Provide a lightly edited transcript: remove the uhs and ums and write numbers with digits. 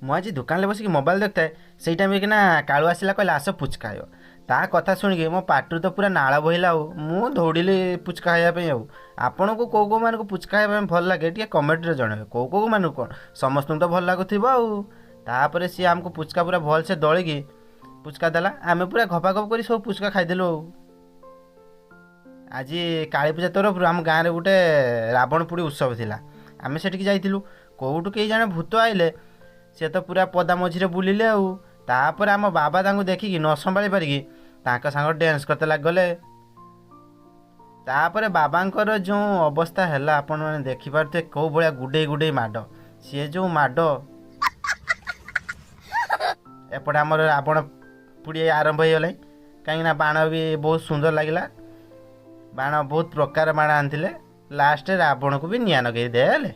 ମୁଁ ଆଜି ଦୋକାନରେ ବସିକି ମୋବାଇଲ ଦେଖୁଥାଏ, ସେଇ ଟାଇମ୍ରେ କିନା କାଳୁ ଆସିଲା, କହିଲା ଆସ ପୁଚକା ଖାଇବ। ତା କଥା ଶୁଣିକି ମୋ ପାଟିରୁ ତ ପୁରା ନାଳ ବହିଲା ଆଉ ମୁଁ ଦୌଡ଼ିଲି ପୁଚକା ଖାଇବା ପାଇଁ। ଆଉ ଆପଣଙ୍କୁ କେଉଁ କେଉଁମାନଙ୍କୁ ପୁଚକା ଖାଇବା ପାଇଁ ଭଲ ଲାଗେ, ଟିକେ କମେଣ୍ଟରେ ଜଣାଇବେ। କେଉଁ କେଉଁମାନଙ୍କୁ କ'ଣ, ସମସ୍ତଙ୍କୁ ତ ଭଲ ଲାଗୁଥିବ। ଆଉ ତାପରେ ସିଏ ଆମକୁ ପୁଚକା ପୁରା ଭଲସେ ଦଳିକି ପୁଚକା ଦେଲା। ଆମେ ପୁରା ଘପାଘପ କରି ସବୁ ପୁଚକା ଖାଇଦେଲୁ। ଆଉ ଆଜି କାଳୀ ପୂଜା ତରଫରୁ ଆମ ଗାଁରେ ଗୋଟେ ରାବଣ ପୋଡ଼ି ଉତ୍ସବ ଥିଲା, ଆମେ ସେଠିକି ଯାଇଥିଲୁ। କେଉଁଠୁ କେହି ଜଣେ ଭୂତ ଆଇଲେ, ସେ ତ ପୁରା ପଦା ମଝିରେ ବୁଲିଲେ। ଆଉ ତାପରେ ଆମ ବାବା ତାଙ୍କୁ ଦେଖିକି ନ ସମ୍ଭାଳି ପାରିକି ତାଙ୍କ ସାଙ୍ଗରେ ଡ୍ୟାନ୍ସ କରତେ ଲାଗିଗଲେ। ତାପରେ ବାବାଙ୍କର ଯେଉଁ ଅବସ୍ଥା ହେଲା, ଆପଣମାନେ ଦେଖିପାରୁଥିବେ କେଉଁ ଭଳିଆ ଗୁଡ଼େଇ ଗୁଡ଼େଇ ମାଡ଼, ସିଏ ଯେଉଁ ମାଡ଼। ଏପଟେ ଆମର ରାବଣ ପୋଡ଼ି ଆରମ୍ଭ ହେଇଗଲାଣି, କାହିଁକିନା ବାଣ ବି ବହୁତ ସୁନ୍ଦର ଲାଗିଲା। ବାଣ ବହୁତ ପ୍ରକାର ବାଣ ଆଣିଥିଲେ। ଲାଷ୍ଟରେ ରାବଣକୁ ବି ନିଆଁ ଲଗେଇ ଦେଲେ।